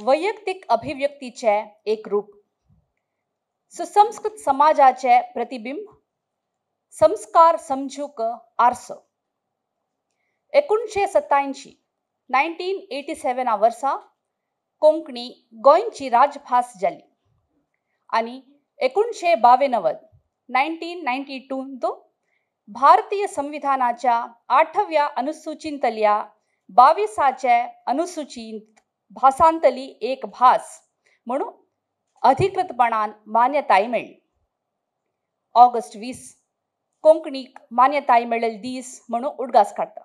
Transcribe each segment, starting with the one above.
वैयक्तीक अभिव्यक्तीचें एक रूप, सुसंस्कृत समाजाचें प्रतिबिंब, संस्कार समजूक आरसो। 1987 1987 वर्सा कोंकणी गोंयची राजभास जाली आनी 1992 1992 भारतीय संविधानाच्या 8व्या अनुसूचींतल्या 22चे अनुसूचींत भासांतली एक भास म्हणून अधिकृतपणान मान्यताय मेळ्ळी। ऑगस्ट 20 कोंकणीक मान्यताय मेळ्ळेले दीस म्हणून उडगास काडटा।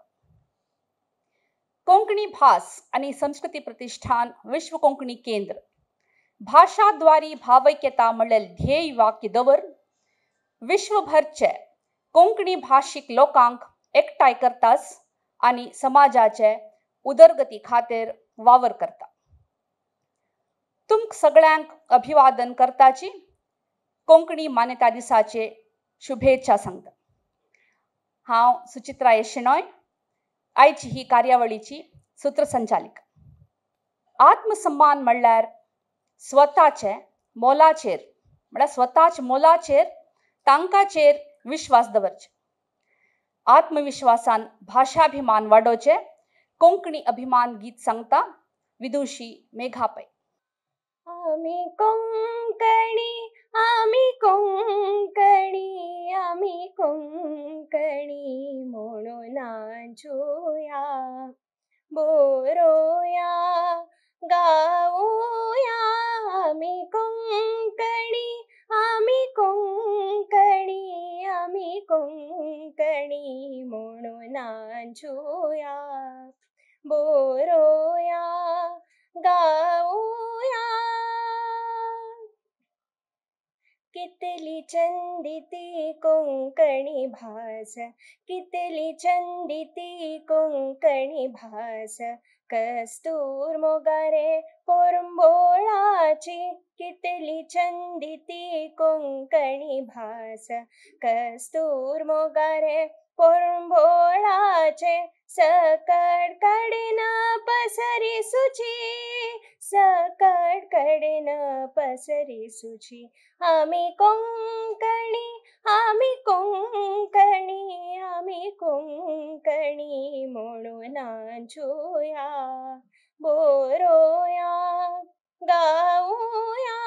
कोंकणी भास आनी संस्कृती प्रतिष्ठान विश्व कोंकणी केंद्र भाषाद्वारी भावैक्यता म्हणलेले ध्येय वाक्य दवर विश्वभरचे कोंकणी भाशीक लोकांक एकठांय करतास आनी समाजाचे उदरगती खातीर वावर करता। तुमकां सगळ्यांक अभिवादन करताची कोंकणी मान्यता दिसाचे शुभेच्छा सांगता। हांव सुचित्रा शेणॉय, आयची ही कार्यावळीची सूत्रसंचालिका। आत्मसम्मान म्हणल्यार स्वताचे मोलाचेर, म्हळ्यार स्वताच्या मोलाचेर तांकाचेर विश्वास दवरचे, आत्मविश्वासान भाशाभिमान वाडोवचे। कोंकणी अभिमान गीत सांगता विदुषी मेघा पै। आमी कोंकणी, आमी कोंकणी, आमी कोंकणी म्हणून नाचूया, बोरोया, गाऊया। आमी कोंकणी, आमी कोंकणी, आमी कोंकणी म्हणून नाचूया, बोरोया, गाऊया। कितली चंदी ती कोंकणी भास, कितली चंदी ती कोंकणी भास, कस्तूर मोगारे पोरंबोळाची। कितली चंदी ती कोंकणी भास, कस्तूर मोगारे पोरंबोळाचे। सकट कडेन पसरी सुची, सकट कडेन पसरी सुची। आमी कोंकणी, आमी कोंकणी, आमी कोंकणी म्हणून नाचूया, बोरोया, गाऊया।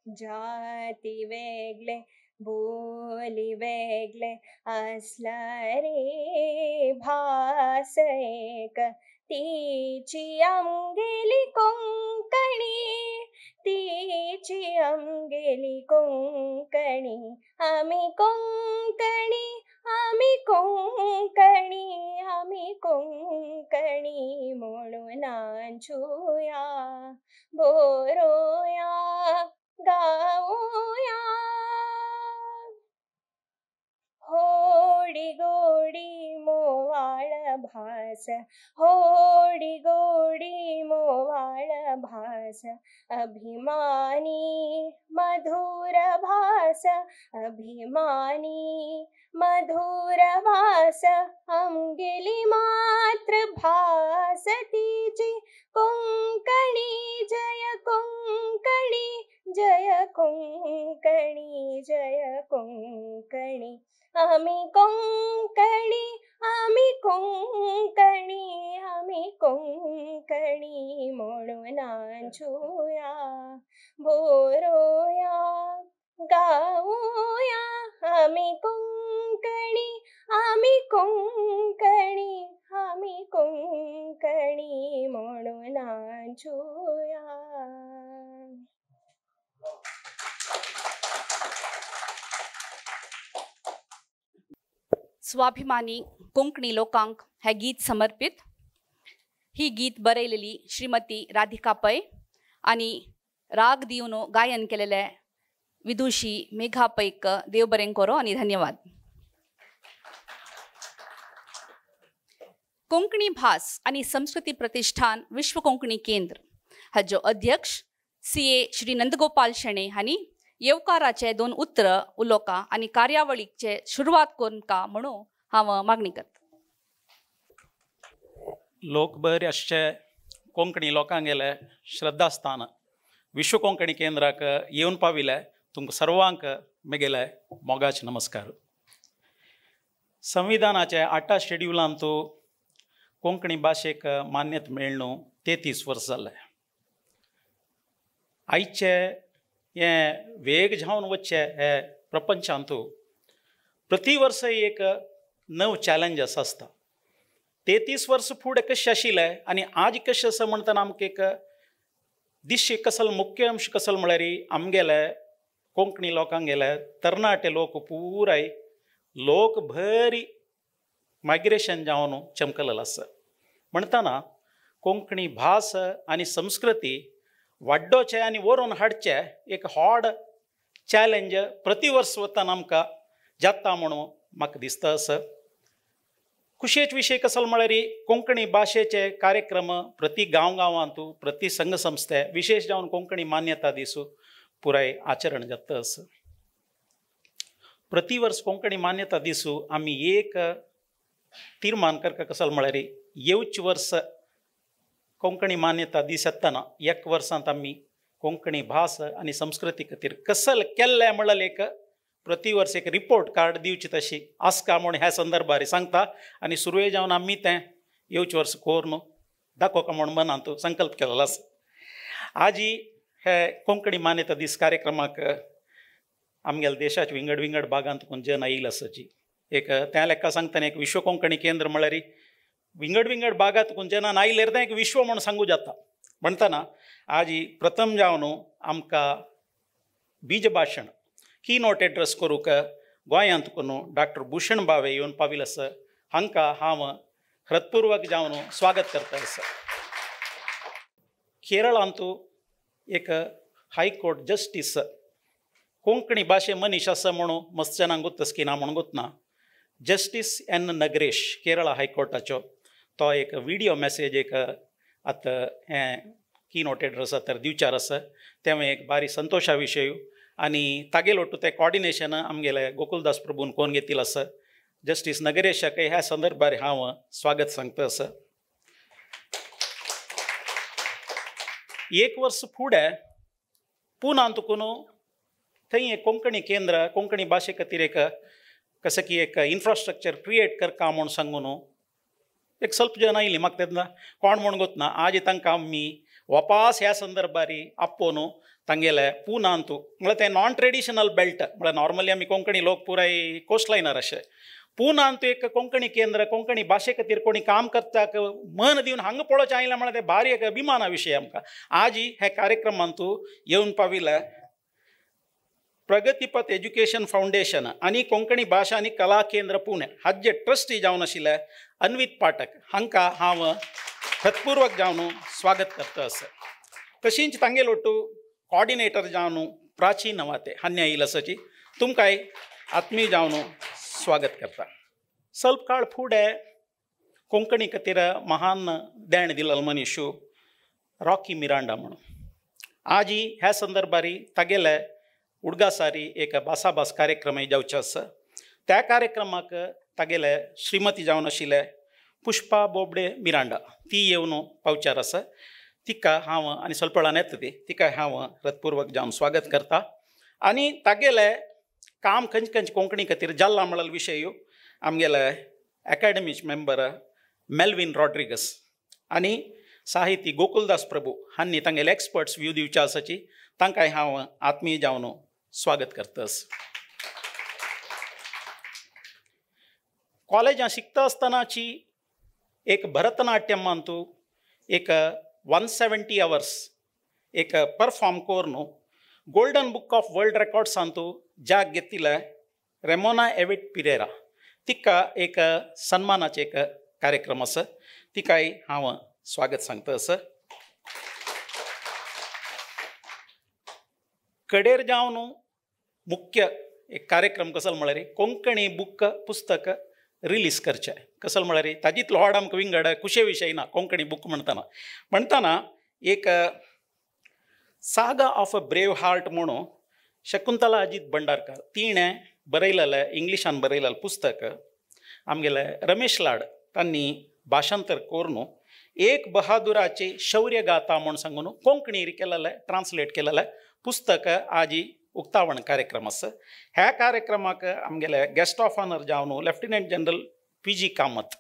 जाती वेगळे बोली वेगळे असला रे भास एक, तीची आमगेली कोंकणी, तीची आमगेली कोंकणी। आमी कोंकणी, आमी कोंकणी, आमी कोंकणी म्हणून नाचूया, बोरोया, गाऊया। होडी गोडी मोवाळ भास, होडी गोडी मोवाळ भास, अभिमानी मधुर भास, अभिमानी मधुर भास, आमगेली मातृभास तीची कोंकणी। जय कोंकणी, जय कोंकणी, जय कोंकणी। आमी कोंकणी, आमी कोंकणी, आमी कोंकणी म्हणून नाचूया, बोरोया, गाऊया। आमी कोंकणी, आमी कोंकणी, आमी कोंकणी म्हणून नाचूया। स्वाभिमानी कोंकणी लोकांक हे गीत समर्पित। ही गीत बरयलेली श्रीमती राधिका पै आनी राग दिवन गायन केलेले विदुषी मेघा पैक देव बरें करो आनी धन्यवाद। कोंकणी भास आनी संस्कृती प्रतिष्ठान विश्व कोंकणी केंद्र हाजो अध्यक्ष CA Shri Nandgopal Shenoy हांणी येवकाराचे दोन उतर उलोवका आनी कार्यावळीचे सुरवात करूंका म्हणून हांव मागणी करता। लोकभर आसचे कोंकणी लोकांगेले श्रद्धास्थान विश्व कोंकणी केंद्राक येवन पाविले तुमकां सर्वांक मेगेले मोगाचे नमस्कार। संविधानाचे 8 शेड्युलांतू कोंकणी भाशेक मान्यता मेळ्ळू 33 वर्स जाले। आयचे हे वेग जावन वचचे हे प्रपंचांतू प्रति वर्स एक नव चॅलेंज आसता। 33 वर्स फुडें कशें आशिल्लें आनी आज कशें आसा म्हणटना आमकां एक दिश्य कसल मुख्य अंश कसल म्हळ्यार आमगेले कोंकणी लोकांगेले तरणाटे लोक पुराय लोक भरी मायग्रेशन जावन चमकलेलो आसा। म्हणटना कोंकणी भास आनी संस्कृती वाड्डोचें आनी व्हरून हाडचें एक व्हड चॅलेंज प्रति वर्स वतना आमकां जाता म्हणून म्हाका दिसता आसा। खुशयेच विशय कसल म्हळ्यार कोंकणी भाशेचे कार्यक्रम प्रति गांव गांवांतू प्रति संघ संस्थे विशेष जावन कोंकणी मान्यता दिसू पुराय आचरण जाता आसा। प्रति वर्स कोंकणी मान्यता दिसू आमी एक तीर्मान करता कसल म्हळ्यार येवचे वर्स कोंकणी मान्यता दीस येतना एक वर्सांत आमी कोंकणी भास आनी संस्कृती खातीर कसल केल्लें म्हळ्यार एक प्रति वर्स एक रिपोर्ट कार्ड दिवची तशी आसका म्हूण ह्या संदर्भार सांगता आनी सुरवे जावन आमी तें येवचे वर्स करून दाखोवका म्हूण मनांत संकल्प केलेलो आसा। आजी हे कोंकणी मान्यता दीस कार्यक्रमाक आमगेल्या देशाच्या विंगड विंगड भागांत जन आयिल्ले आसाची एक त्या लेखा सांगतना एक विश्व कोंकणी केंद्र म्हळ्यार विंगड विंगड भागांत जनान आयल्यार तें एक विश्व म्हूण सांगू जाता। म्हणटना आजी प्रथम जावन आमकां बीज भाशण की नोट एड्रेस करूंक गोंयांत कोण डॉक्टर भूषण भावे येवन पाविल्ले आसा, हांकां हांव हृत्पूर्वक जावन स्वागत करता आसा। केरळांतू एक हायकोर्ट जस्टीस कोंकणी भाशे मनीस आसा म्हणून मस्त जाणांक गोत्तस की ना म्हणून गोतना जस्टीस एन नगरेश केरळ हायकोर्टाचो तो एक विडियो मॅसेज एक आतां हें की नोट एड्रेस आतां दिवचार आसा, तें एक बारी संतोशा विशय आनी तागेलो टू तें कॉर्डिनेशन आमगेले गोकुलदास प्रभून कोण घेतिल्लें आसा। जस्टीस नगरेशाक ह्या संदर्भार हांव स्वागत सांगता आसा। एक वर्स फुडें पुनांत कोण थंय एक कोंकणी केंद्र कोंकणी भाशे खातीर एक कसं की एक इन्फ्रास्ट्रक्चर क्रिएट करका म्हूण सांगून एक स्वल्प जन आयली म्हाका तेन्ना कोण म्हूण गोतना आज तांकां आमी वापास ह्या संदर्भार आपोवन तांगेले पुनांतू म्हळ्यार तें नॉन ट्रेडिशनल बेल्ट म्हळ्यार नॉर्मली आमी कोंकणी लोक पुराय कोस्ट लायनार अशें पुनांतू एक कोंकणी केंद्र कोंकणी भाशे खातीर कोणी काम करता मन दिवन हांगा पळोवचें आयलें म्हळ्यार तें भारी एक अभिमाना विशय आमकां। आजी ह्या कार्यक्रमांतू येवन पाविल्ले प्रगतीपथ एज्युकेशन फावंडेशन आनी कोंकणी भाशा आनी कला केंद्र पुणे हाजे ट्रस्टी जावन आशिल्ले अन्वित पाठक हांकां हांव हृत्पूर्वक जावन स्वागत करता आसा। तशींच तांगेलो टू कॉर्डिनेटर जावन प्राची नवाते हान्य आयिल्ले आसाची तुमकांय आत्मीय जावन स्वागत करता। स्वल्प काळ फुडें कोंकणी खातीर महान देण दिल्लो मनीस रॉकी मिरांडा म्हणून आजी ह्या संदर्भार तागेले उडगासारी एक भासाभास कार्यक्रम जावचो आसा। त्या कार्यक्रमाक तागेले श्रीमती जावन आशिल्ले पुष्पा बोबडे मिरांडा ती येवन पावचार आसा, तिका हांव आनी स्वल्प वेळान येता ती तिका हांव हृत्पूर्वक जावन स्वागत करता आनी तागेले काम खंयचे खंयचे कोंकणी खातीर जाल्ला म्हळ्यार विशय आमगेले एकाडेमीचे मेंबर मेल्विन रॉड्रिगस आनी साहिती गोकुलदास प्रभू हांणी तांगेले एक्सपर्ट्स व्यू दिवचे आसाची तांकांय हांव आत्मीय जावन स्वागत करतास। कॉलेजां शिकता आसतनाची एक भरतनाट्यमांतू एक 170 अवर्स एक परफॉर्म करून गोल्डन बुक ऑफ वर्ल्ड रेकॉर्ड्सांतू जाग घेतिल्ले रेमोना एविट पिरेरा तिका एक सन्मानाचे एक कार्यक्रम आसा, तिकाय हांव स्वागत सांगता आसा। कडेर जावन मुख्य एक कार्यक्रम कसल म्हळ्यार कोंकणी बुक पुस्तक रिलीज करचें कसल म्हळ्यार ताजीतलो व्हड आमकां विंगड खुशे विशय ना कोंकणी बुक म्हणटना म्हणटना एक saga of a brave heart म्हणून शकुंतला अजीत भंडारकर तिणें बरयलेलें इंग्लिशान बरयलेलें पुस्तक आमगेले रमेश लाड तांणी भाशांतर करून एक बहादुराचे शौर्यगाथा म्हूण सांगून कोंकणीर केलेलें ट्रान्सलेट केलेलें पुस्तक आजी उक्तावण कार्यक्रम आसा. ह्या कार्यक्रमाक आमगेले गेस्ट ऑफ ऑनर जावन lieutenant general P G. Kamat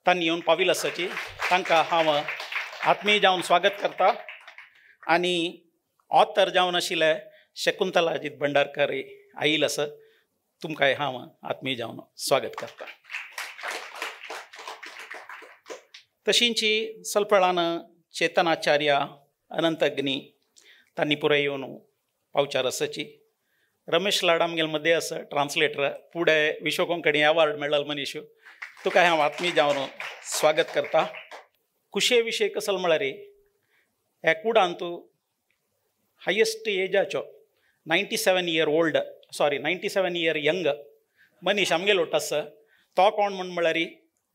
तांणी येवन पाविल आसाची, तांकां हांव आत्मीय जावन स्वागत करता. आनी ऑथर जावन आशिल्ले शकुंतला अजीत भंडारकर आयिल आसा, तुमकांय हांव आत्मीय जावन स्वागत करता. तशींची सलपळान चेतनाचार्य अनंत अग्नी तांणी पुराय येवन पावचार आसाची. रमेश लाड आमगेले मदें आसा ट्रान्सलेटर, फुडें विश्व कोंकणी अवॉर्ड मेळ्ळो मनीश, तुका हांव आत्मीय जावन स्वागत करता. खुशये विशय कसल म्हळ्यार ह्या कुडांतू highest एजाचो 97 year old sorry 97 year young मनीस आमगेलो आसा. तो कोण म्हूण म्हळ्यार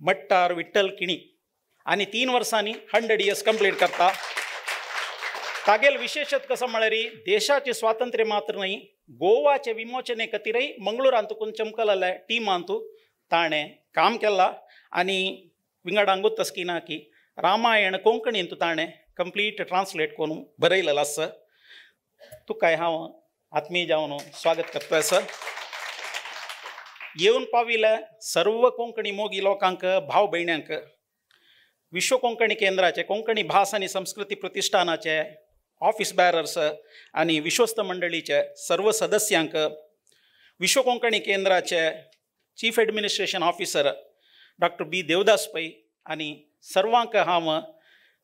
मट्टार विठ्ठल किणी, आनी 3 वर्सांनी 100 इयर्स कंप्लीट करता. तागेल विशेषत कसं म्हळ्यार देशाचे स्वातंत्र्य मात्र न्हय, गोवाचे विमोचने खातीरय मंगळूरांतून चमकलेले टिमांतू ताणें काम केलां. आनी विंगडांगूच तसकी ना की रामायण कोंकणींत ताणें कंप्लीट ट्रान्सलेट करून बरयलेलें आसा. तुकाय हांव आत्मीय जावन स्वागत करता सर. येवन पाविले सर्व कोंकणी मोगी लोकांक, भाव भयण्यांक, विश्व कोंकणी केंद्राचे, कोंकणी भास आनी संस्कृती प्रतिष्ठानाचे ऑफिस बॅरर्स आनी विश्वस्त मंडळीचे सर्व सदस्यांक, विश्व कोंकणी केंद्राचे chief administration officer doctor B. Devdas Pai आनी सर्वांक हांव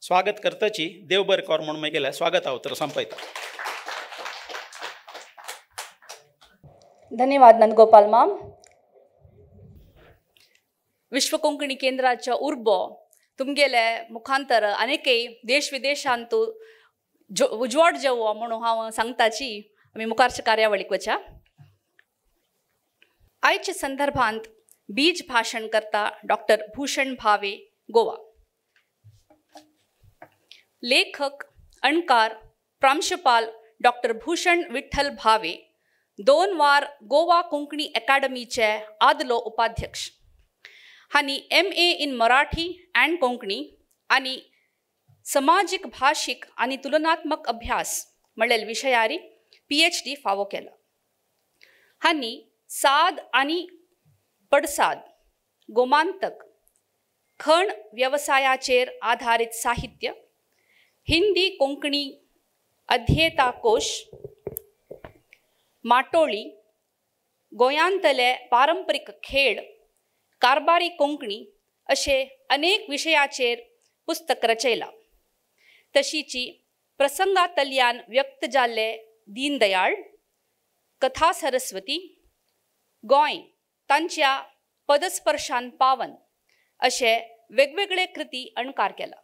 स्वागत करताची. देव बरें कर म्हूण म्हगेलें स्वागत अवतर संपयता. धन्यवाद नंदगोपाल माम. विश्व कोंकणी केंद्राच्या उर्बो तुमगेले मुखांतर अनेकय देश विदेशांतू उजवाड जेवो म्हणून हांव सांगताची. आमी मुखारच्या कार्यावळीक वच्या. आयच्या संदर्भांत बीज भाशण करता डॉक्टर भूषण भावे, गोवा. लेखक, अणकार, प्रांशुपाल डॉक्टर भूषण विठ्ठल भावे 2 वार गोवा कोंकणी अकादमीचे आदलो उपाध्यक्ष. हांणी MA in Marathi and Konkani आनी समाजीक भाशीक आनी तुलनात्मक अभ्यास म्हणलेल विशयारी PhD फावो केला. हांणी साद आनी पडसाद, गोमांतक, खण वेवसायाचेर आधारीत साहित्य, हिंदी कोंकणी अध्येता कोश, माटोळी, गोंयांतले पारंपरीक खेळ, कारबारी कोंकणी अशे अनेक विशयाचेर पुस्तक रचयला. तशीची प्रसंगातल्यान व्यक्त जाल्ले दीनदयाळ, कथा सरस्वती, गोंय तांच्या पदस्पर्शान पावन अशे वेगवेगळे कृती अणकार केला.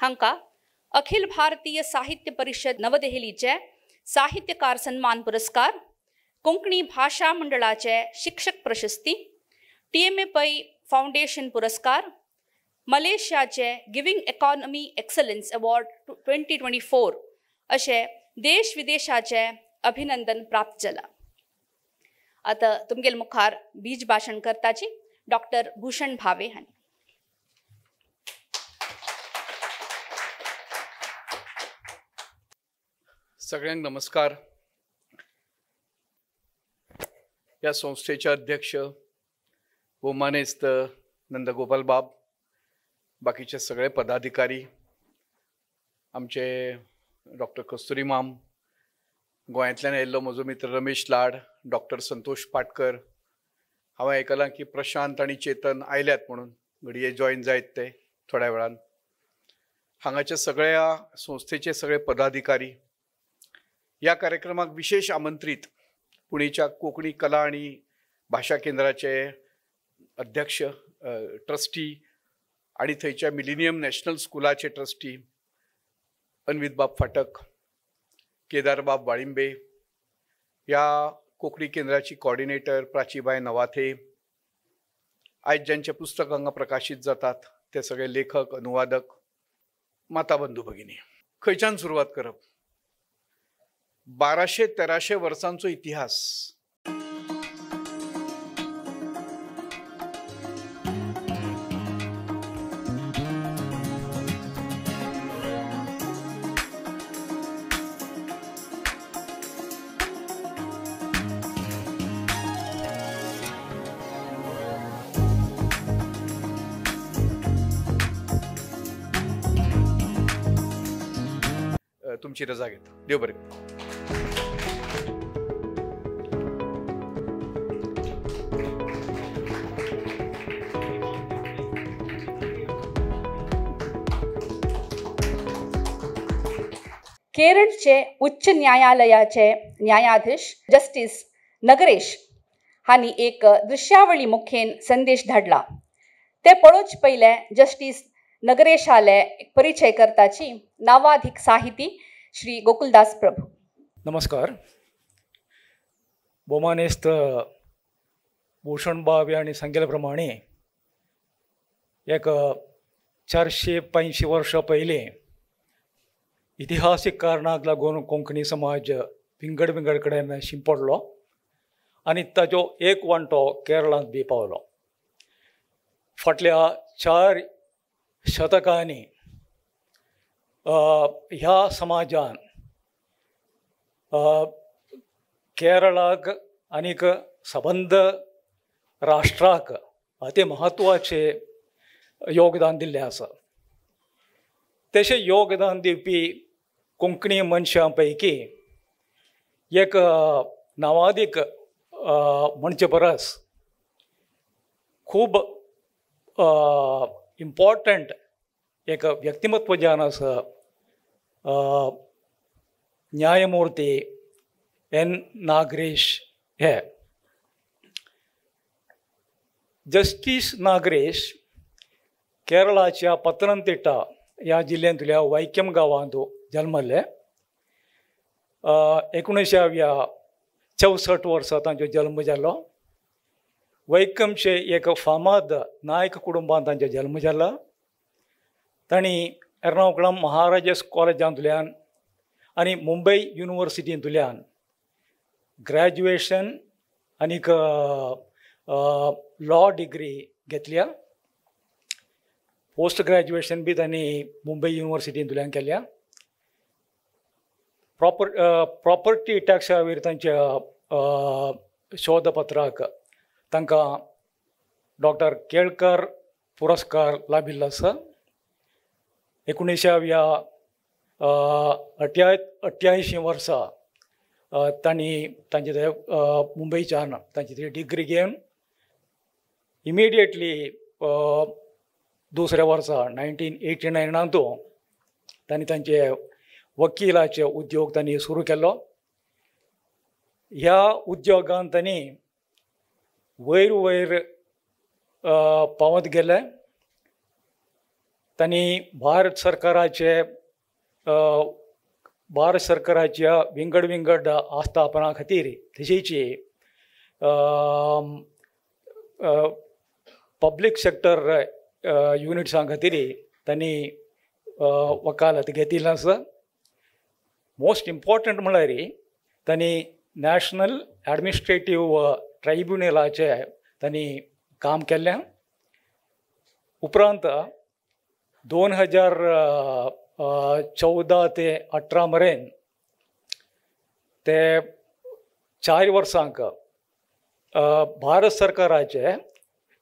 हांकां अखिल भारतीय साहित्य परिषद नवदेहलीचे साहित्यकार सन्मान पुरस्कार, कोंकणी भाशा मंडळाचे शिक्षक प्रशस्ती, TMA Pai foundation पुरस्कार, मलेशियाचे गिविंग इकॉनॉमी एक्सलन्स अवॉर्ड 2024 अशे देश विदेशाचे अभिनंदन प्राप्त जाला. आतां तुमगेले मुखार बीज भाशण करताची डॉक्टर भूषण भावे हांणी. सगळ्यांक नमस्कार. ह्या संस्थेचे अध्यक्ष भोवमानेस्त नंदगोपाल बाब, बाकीचे सगळे पदाधिकारी, आमचे डॉक्टर कस्तुरी माम, गोंयांतल्यान आयिल्लो म्हजो मित्र रमेश लाड, डॉक्टर संतोष पाटकर, हांवें आयकलां की प्रशांत आनी चेतन आयल्यात म्हणून, घडये जॉयन जायत ते थोड्या वेळान. हांगाच्या सगळ्या संस्थेचे सगळे पदाधिकारी, ह्या कार्यक्रमाक विशेष आमंत्रीत पुणेच्या कोंकणी कला आनी भाशा केंद्राचे अध्यक्ष ट्रस्टी आनी थंयच्या मिलेनियम नॅशनल स्कुलाचे ट्रस्टी अन्वितबाब फाटक, केदारबाब वाळिंबे, ह्या कोंकणी केंद्राची कॉर्डिनेटर प्राचीबाय नवाथे, आयज ज्यांचे पुस्तक हांगा प्रकाशीत जातात ते सगळे लेखक, अनुवादक, माता बंधू भगिनी. खंयच्यान सुरवात करप? 1200-1300 वर्सांचो इतिहास. तुमची रजा घेता. देव बरें करूं. केरळचे उच्च न्यायालयाचे न्यायाधीश जस्टीस नगरेश हांणी एक दृश्यावळी मुखेन संदेश धाडला. ते पळोवचे पयले जस्टीस नगरेशाले परिचय करताची नावाधिक साहिती श्री गोकुलदास प्रभू. नमस्कार. भोवमानेस्त भूषण बाब हांणी सांगिल्ले प्रमाणे एक 485 वर्सां पयलीं इतिहासीक कारणाक लागून कोंकणी समाज विंगड विंगड कडेन शिंपडलो आनी ताजो एक वांटो केरळांत बी पावलो. फाटल्या 4 शतकांनी ह्या समाजान केरळाक आनीक सबंद राष्ट्राक अति म्हत्वाचें योगदान दिल्लें आसा. तशें योगदान दिवपी कोंकणी मनशां पैकी एक नावादीक म्हणचे परस खूब इम्पॉर्टंट एक व्यक्तिमत्व जावन आसा न्यायमूर्ती एन नागरेश हे. जस्टीस नागरेश केरळाच्या पतनमतिट्टा ह्या जिल्ल्यांतल्या वैक्यम गांवांत जल्मल्ले. 1964 वर्सा तांचो जल्म जालो. वैकमचे एक फामाद नायक कुटुंबांत तांचो जल्म जाला. तांणी एर्नाकुलम महाराजास कॉलेजांतल्यान आनी मुंबय युनिवर्सिटींतल्यान ग्रॅज्युएशन आनीक लॉ डिग्री घेतल्या. पोस्ट ग्रॅज्युएशन बी तांणी मुंबय युनिवर्सिटींतल्यान केल्या. प्रॉपर्टी टॅक्सा वयर तांच्या शोधपत्राक तांकां डॉक्टर केळकर पुरस्कार लाभिल्लो आसा. 1988 वर्सा तांणी तांचे ते मुंबयच्यान तांची ती डिग्री घेवन इमिडिएटली दुसऱ्या वर्सा 1989 तांणी तांचे वकिलाचे उद्योग तांणी सुरू केलो. ह्या उद्योगान तांणी वयर वयर पावत गेले. तांणी भारत सरकाराच्या विंगड विंगड आस्थापनां खातीर तशीच पब्लीक सेक्टर युनिट्सां खातीर तांणी वकालत घेतिल्ली आसा. मोस्ट इम्पॉर्टंट म्हळ्यार तांणी नॅशनल ॲडमिनिस्ट्रेटीव ट्रायब्युनलाचें तांणी काम केल्लें. उपरांत 2014 ते 18 मेरेन ते 4 वर्सांक भारत सरकाराचे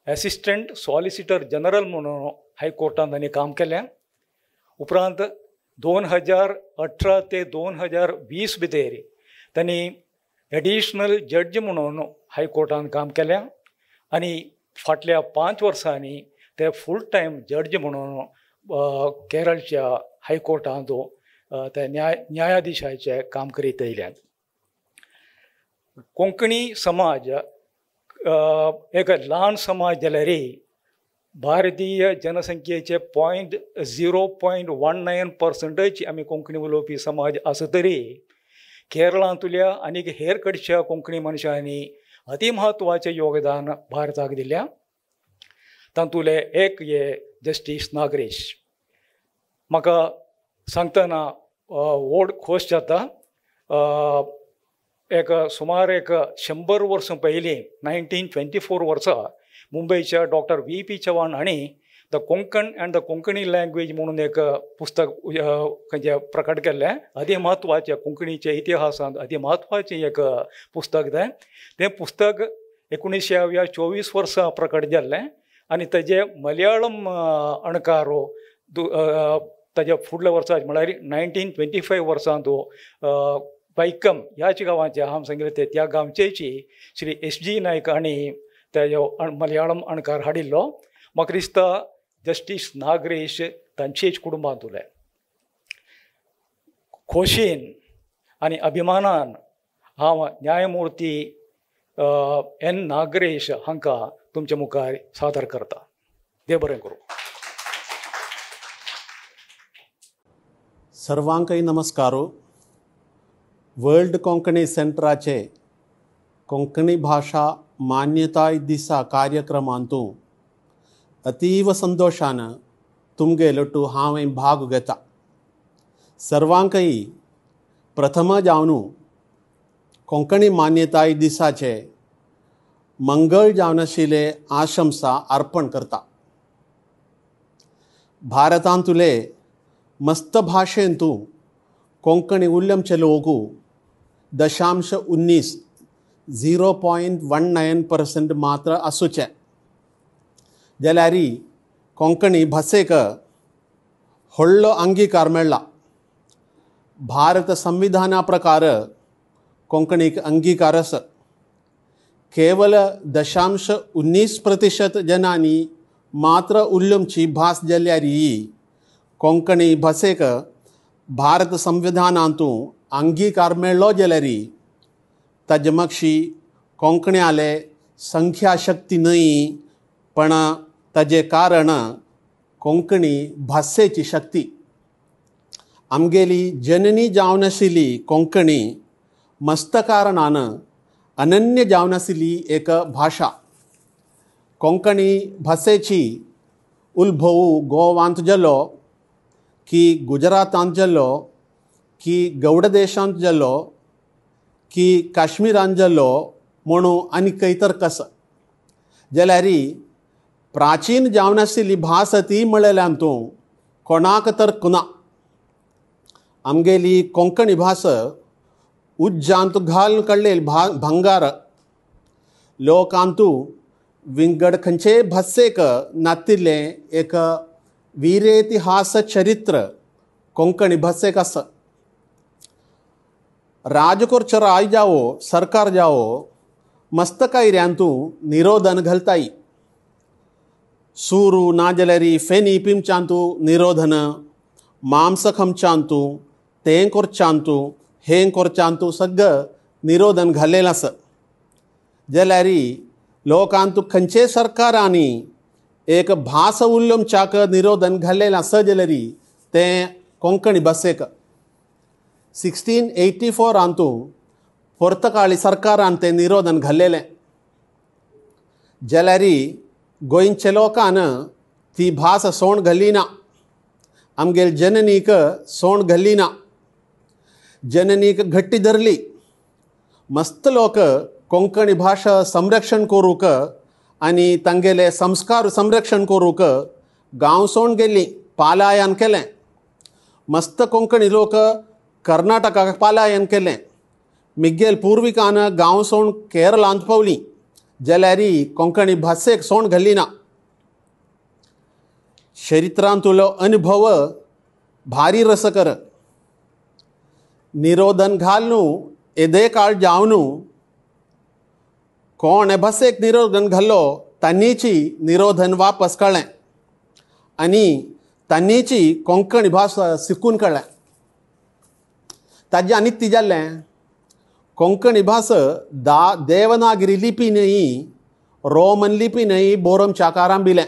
एसिस्टंट सॉलिसिटर जनरल म्हणून हायकोर्टान तांणी काम केलें. उपरांत 2018 ते 2020 भितर तांणी एडिशनल जड्ज म्हणून हायकोर्टान काम केलें आनी फाटल्या 5 वर्सांनी ते फूल टायम जड्ज म्हणून केरळच्या हायकोर्टांत ते न्यायाधिशाचें काम करीत येयल्यात. कोंकणी समाज एक ल्हान समाज जाल्यार भारतीय जनसंख्येचे 0.19% आमी कोंकणी उलोवपी समाज आसा तरी केरळांतल्या आनी हेर कडच्या कोंकणी मनशांनी अति म्हत्वाचें योगदान भारताक दिल्या. तातूंतले एक हे जस्टीस नागरेश. म्हाका सांगतना व्हड खोस जाता. एक सुमार 100 वर्सां पयलीं 1924 वर्सा मुंबयच्या डॉक्टर V.P. Chavan हांणी the Konkan and the Konkani language म्हणून एक पुस्तक खंयचें प्रकट केल्लें. अति म्हत्वाचें कोंकणीच्या इतिहासांत अति म्हत्वाचें एक पुस्तक तें. तें पुस्तक 1924 वर्सा प्रकट जाल्लें आनी तेजें मलयाळम अणकार ताज्या फुडल्या वर्सा म्हळ्यार 1925 वर्सां तो वैकम ह्याच गांवाचे हांव सांगिल्लें ते त्या गांवचेची श्री एस जी नायक हांणी तेजो मलयाळम अणकार हाडिल्लो. म्हाका दिसता जस्टीस नागरेश तांचेच कुटुंबांत उरले. खोशयेन आनी अभिमानान हांव न्यायमुर्ती एन नागरेश हांकां तुमच्या मुखार सादर करता. देव बरें करूं. सर्वांकय नमस्कार. वर्ल्ड कोंकणी सेंटराचे कोंकणी भाशा मान्यताय दिसा कार्यक्रमांतू अतीव संतोषान तुमगेलटू हांवें भाग घेता. सर्वांकय प्रथम जावन कोंकणी मान्यताय दिसाचे मंगळ जावन आशिल्ले आशंसा अर्पण करता. भारतांतुले मस्त भाशेंतू कोंकणी उल्लमचे लोक 0.19 0.19% मात्र आसूचे जाल्यार कोंकणी भाशेक व्हडलो अंगीकार मेळ्ळा. भारत संविधाना प्रकार कोंकणीक अंगीकार आसा. केवल 0.19% जनांनी मात्र उल्लमची भास जाल्यार कोंकणी भाशेक भारत संविधानांतू अंगीकार मेळ्ळो जाल्यार ताजे मागशी कोंकण्याले संख्या शक्ती न्हय, पण ताजे कारण कोंकणी भाशेची शक्ती. आमगेली जननी जावन आशिल्ली कोंकणी मस्त कारणान अनन्य जावन आशिल्ली एक भाशा. कोंकणी भाशेची उल्भव गोवांत जालो की गुजरातांत जालो की गौड देशांत जालो की काश्मीरांत जालो म्हणून आनी खंय तर कसो जाल्यार प्राचीन जावन आशिल्ली भास ती म्हळ्यार तूं कोणाक तर्क ना. आमगेली कोंकणी भास उज्जांत घालून काडलेली भांगार. लोकांतू विंगड खंयचेय भाशेक नातिल्लें एक वीरेतिहास चरित्र कोंकणी भाशेक आसा. राजकोरचो राय जावो सरकार जावो मस्त कायऱ्यांतू निरोधन घालताय. सुरू ना जाल्यार फेनी पिमच्यांतू निरोधन, मांस खमच्यांतू, तें करच्यांतू, हें करच्यांतू सगळें निरोधन घाल्लें आसा. जाल्यार लोकांतू खंयचे सरकारांनी एक भास उलोवच्याक निरोधन घाल्लें आसा जाल्यार तें कोंकणी भाशेक. 1684 अंतू पोर्तुगाळी सरकारान तें निरोधन घाल्लेलें. जाल्यार गोंयच्या लोकान ती भास सोण घाली ना, आमगेल जननीक सोण घाली ना, जननीक घट्टी धरली. मस्त लोक कोंकणी भाशा संरक्षण करूंक आनी तांगेले संस्कार संरक्षण करूंक गांव सोण गेली, पालायन केलें. मस्त कोंकणी लोक कर्नाटकाक पालायन केलें. मिगेल पुर्विकान गांव सोण केरळांत पावली जाल्यार कोंकणी भाशेक सोण घाली ना. चरित्रांतलो अनुभव भारी रसकर. निरोधन घालून येदे काळ जावन कोण भाशेक निरोधन घालो तांणीची निरोधन वापस कळ्ळें आनी तांणीची कोंकणी भास शिकून कळ्ळें. ताजें आनी कितें जालें, कोंकणी भास देवनागरी लिपी न्हय, रोमन लिपी न्हय बरोवच्याक आरंभिलें.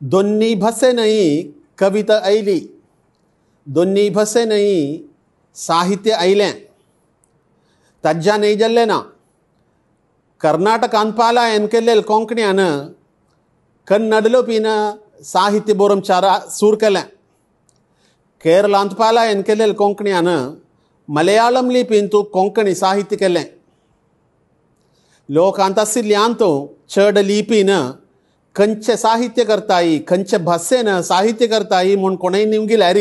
दोन्ही भाशेनय कविता आयली, दोन्ही भाशेनय साहित्य आयलें. ताज्यानय जाल्लें ना. कर्नाटकान पालायन केल्ले कोंकण्यान कन्नड लिपीन साहित्य बरोवच्याक सुरू केलें. केरळांत पालायन केल्ले कोंकण्यान मलयाळम लिपींतू कोंकणी साहित्य केलें. लोकांत आशिल्ल्यांत चड लिपीन खंयचें साहित्य करताय, खंयचे भाशेन साहित्य करताय म्हूण कोणेय निवगिल्यार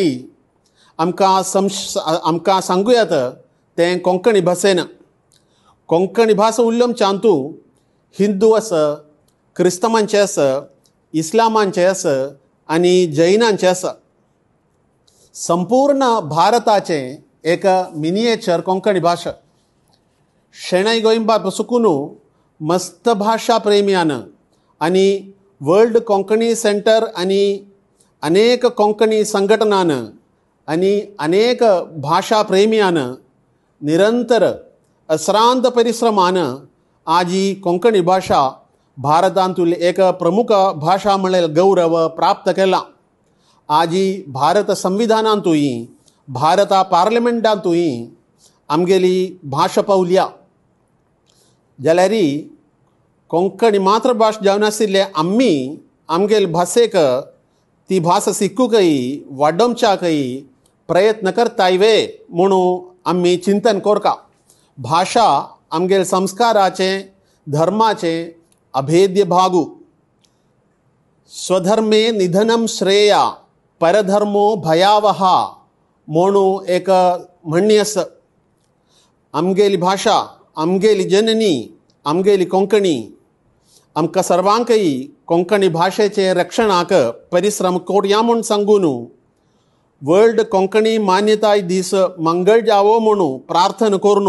आमकां आमकां सांगू येता तें कोंकणी भाशेन. कोंकणी भास उलोवच्यांतू हिंदू आसा, क्रिस्तांवांचे आसा, इस्लामांचे आसा आनी जैनांचे आसा. संपूर्ण भारताचें एक मिनिएचर कोंकणी भाशा. शेणै गोंयबाब सुकून मस्त भाशा प्रेमियान आनी वर्ल्ड कोंकणी सेंटर आनी अनेक कोंकणी संघटनान आनी अनेक भाशा प्रेमियान निरंतर अश्रांत परिश्रमान आजी कोंकणी भाशा भारतांतली एक प्रमुख भाशा म्हणल्यार गौरव प्राप्त केला. आजी भारत संविधानांतूय भारता पार्लमेंटांतूय आमगेली भाशा पावल्या. जाल्यार कोंकणी मातृभाश जावन आशिल्ले आमी आमगेले भाशेक ती भास शिकूंकय वाडोवच्याकय प्रयत्न करताय वे म्हणून आमी चिंतन करता. भाशा आमगेले संस्काराचें धर्माचें अभेद्य भागू. स्वधर्मे निधनम श्रेया परधर्मो भयावहा म्हणून एक म्हणणी आसा. आमगेली भाशा आमगेली जननी आमगेली कोंकणी आमकां सर्वांकय कोंकणी भाशेचे रक्षणाक परिश्रम कोरया म्हूण सांगून वर्ल्ड कोंकणी मान्यताय दीस मंगळ जावो म्हणून प्रार्थना करून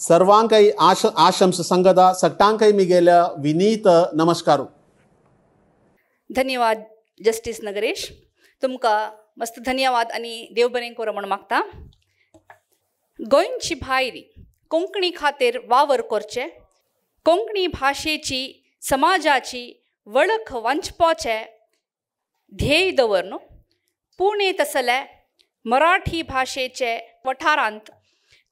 सर्वांकय आशंस सांगता. सगटांकय मिगेल्या विनीत नमस्कार. धन्यवाद जस्टीस नगरेश, तुमकां मस्त धन्यवाद आनी देव बरें करूं म्हूण मागता. गोंयची भायर कोंकणी खातीर वावर करचे, कोंकणी भाशेची समाजाची वळख वांचपाचें ध्येय दवरन पुणे तसले मराठी भाशेचे वठारांत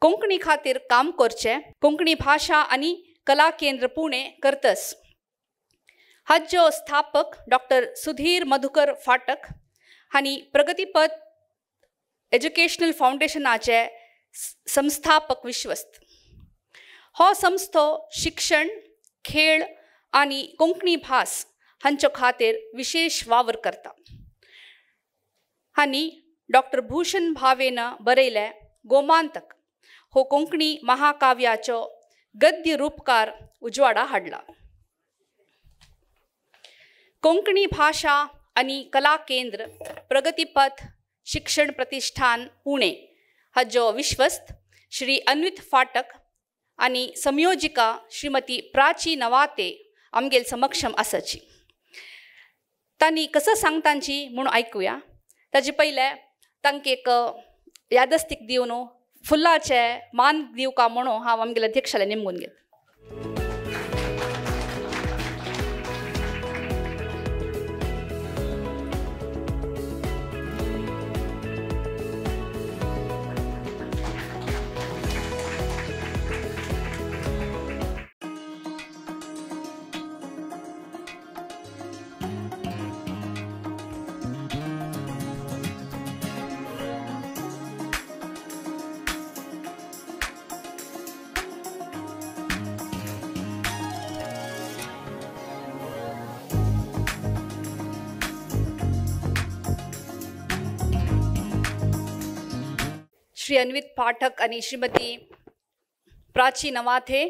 कोंकणी खातीर काम करचें कोंकणी भाशा आनी कला केंद्र पुणे करतस. हाज्यो स्थापक डॉक्टर सुधीर मधुकर फाटक हांणी प्रगतीपथ एज्युकेशनल फावंडेशनाचे संस्थापक विश्वस्त. हो संस्थो शिक्षण, खेळ आनी कोंकणी भास हांचे खातीर विशेष वावर करता. हांणी डॉक्टर भूषण भावेन बरयलें गोमांतक हो कोंकणी महाकाव्याचो गद्य रूपकार उजवाडा हाडला. कोंकणी भाशा आनी कला केंद्र प्रगतीपथ शिक्षण प्रतिष्ठान पुणे हाजो विश्वस्त श्री अन्वित फाटक आनी संयोजिका श्रीमती प्राची नवाते आमगेल समक्षम आसाची. तांणी कसं सांगतांची म्हूण आयकुया. ताजे पयलें तांकां एक यादस्तीक दिवन फुलाचे मान दिवका म्हणून हांव आमगेल्या अध्यक्षाला नेमून घेत. श्री अन्वित पाठक आणि श्रीमती प्राची नवाथे,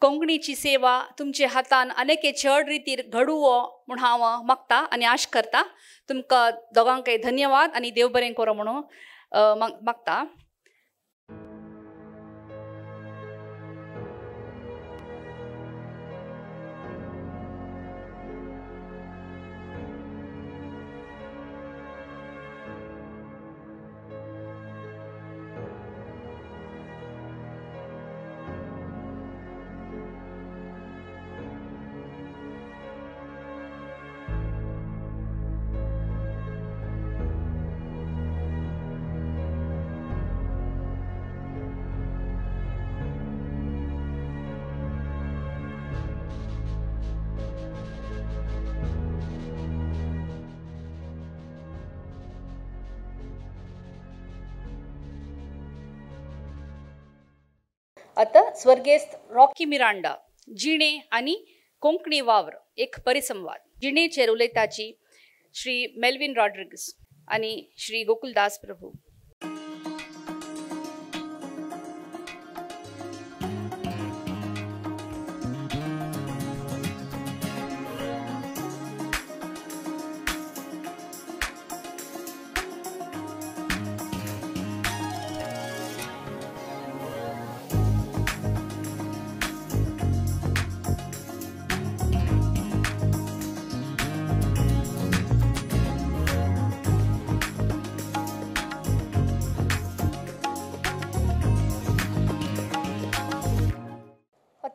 कोंकणीची सेवा तुमचे हातान अनेके चड रितीर घडुवो म्हूण हांव मागता आनी आश करता. तुमकां दोगांकय धन्यवाद आनी देव बरें करो म्हणून मागता. आतां स्वर्गेस्त रॉकी मिरांडा जिणे आनी कोंकणी वावर एक परिसंवाद. जिणेचेर उलयताची श्री मेल्विन रॉड्रिग्स आनी श्री गोकुलदास प्रभू.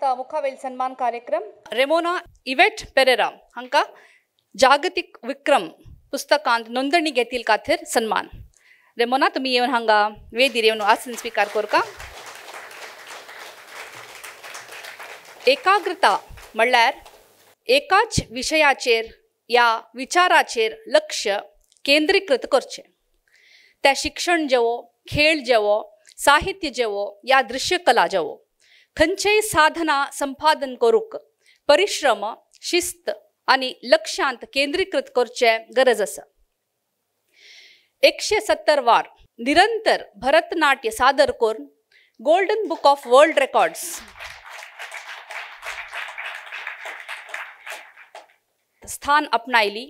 आता मुखावेल सन्मान कार्यक्रम रेमोना इवेट पेरेरा हांकां जागतीक विक्रम पुस्तकांत नोंदणी घेतील खातीर सन्मान. रेमोना तुमी येवन हांगा वेदीर येवन आसन स्विकार करका. एकाग्रता म्हणल्यार एकाच विशयाचेर या विचाराचेर लक्ष केंद्रीकृत करचें. त्या शिक्षण जेवो, खेळ जेवो, साहित्य जेवो या दृश्यकला जेवो, खंयचेय साधना संपादन करूंक परिश्रम, शिस्त आनी लक्ष्यांत केंद्रीकृत करचे गरज आसा. 170 वार निरंतर भरतनाट्य सादर करून golden book of world records स्थान आपणायली,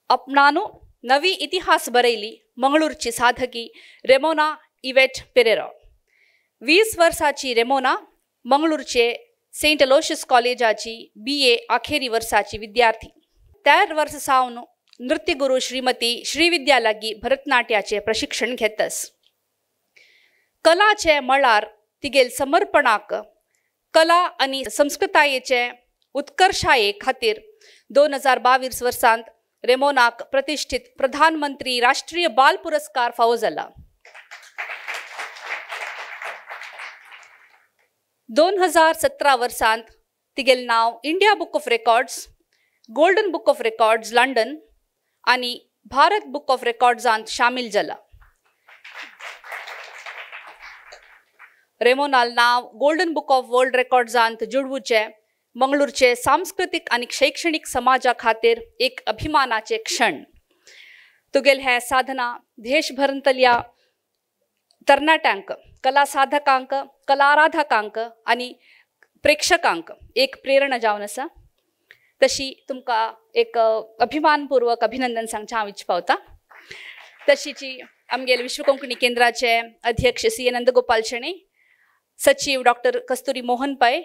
आपणानो नवी इतिहास बरयली मंगळूरची साधकी रेमोना इवेट पेरेरा. 20 वर्साची रेमोना मंगळूरचे सेंट अलोशियस कॉलेजाची BA अखेरी वर्साची विद्यार्थी. त्या वर्स सावन नृत्यगुरू श्रीमती श्रीविद्या लागीं भरतनाट्याचें प्रशिक्षण घेतस. कलाचे मळार तिगेल समर्पणाक कला आनी संस्कृतायेचे उत्कर्षाये खातीर 2022 वर्सांत रेमोनाक प्रतिष्ठित प्रधानमंत्री राष्ट्रीय बाल पुरस्कार फावो जाला. 2017 वर्सांत तिगेल नांव India book of records, golden book of records London आनी भारत बुक ऑफ रेकॉर्ड्सांत शामील जाला. रेमोनाल नांव गोल्डन बुक ऑफ वर्ल्ड रेकॉर्ड्सांत जुडवचे मंगळूरचे सांस्कृतीक आनी शैक्षणीक समाजा खातीर एक अभिमानाचे क्षण. तुगेल हे साधना देशभरांतल्या तरणाट्यांक, कला साधकांक, कला आराधकांक आनी प्रेक्षकांक एक प्रेरणा जावन आसा. तशी तुमकां एक अभिमानपूर्वक अभिनंदन सांगचें हांव इच्छा पावता. तशीची आमगेले विश्व कोंकणी केंद्राचे अध्यक्ष CA Nandgopal Shenoy, सचीव डॉक्टर कस्तुरी मोहन पै,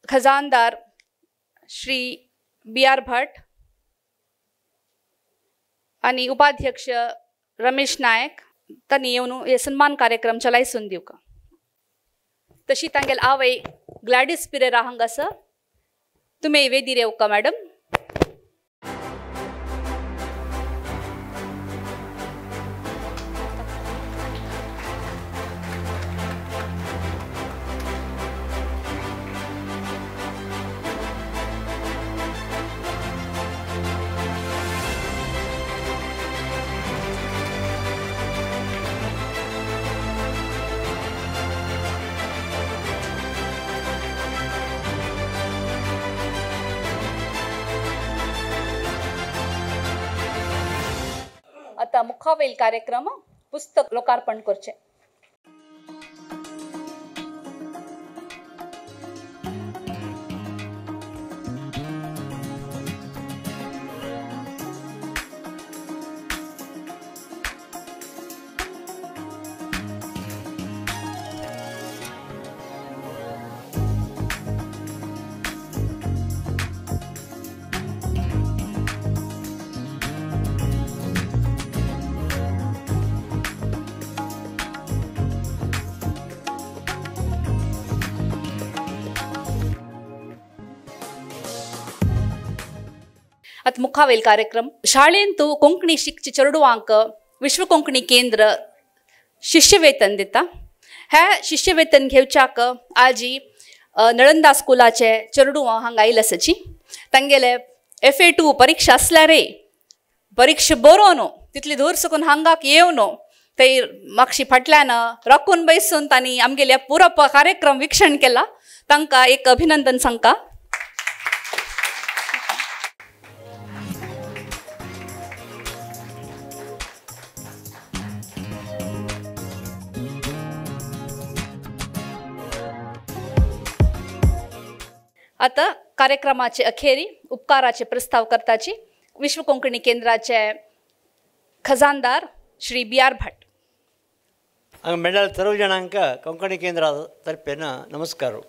खजानदार श्री BR Bhat आनी उपाध्यक्ष रमेश नायक तांणी येवन हे सन्मान कार्यक्रम चलायसून दिवका. तशी तांगेल आवय ग्लॅडीस पिरेरा हांगा आसा. तुमी वेदीर येवका मॅडम. आता मुखावेल कार्यक्रम पुस्तक लोकार्पण करचे. आतां मुखावेल कार्यक्रम शाळेंत कोंकणी शिकचे चेडवांक विश्व कोंकणी केंद्र शिष्यवेतन दिता. हे शिष्यवेतन घेवच्याक आजी नळंदा स्कुलाचे चेडवां हांगा आयले आसाची. तांगेले FA2 परीक्षा आसल्यार परीक्षा बरोवन तितली दूर सकून हांगाक येवन ते मागशी फाटल्यान राखून बैसून तांणी आमगेल्या पुरो कार्यक्रम वीक्षण केला. तांकां एक अभिनंदन सांगता. आता कार्यक्रमाचे अखेरी उपकाराचे प्रस्ताव करताची विश्व कोंकणी केंद्राचे खजानदार श्री BR Bhat. हांगा मेळ्ळ्या सर्व जाणांक कोंकणी केंद्रा तर्फेन नमस्कार.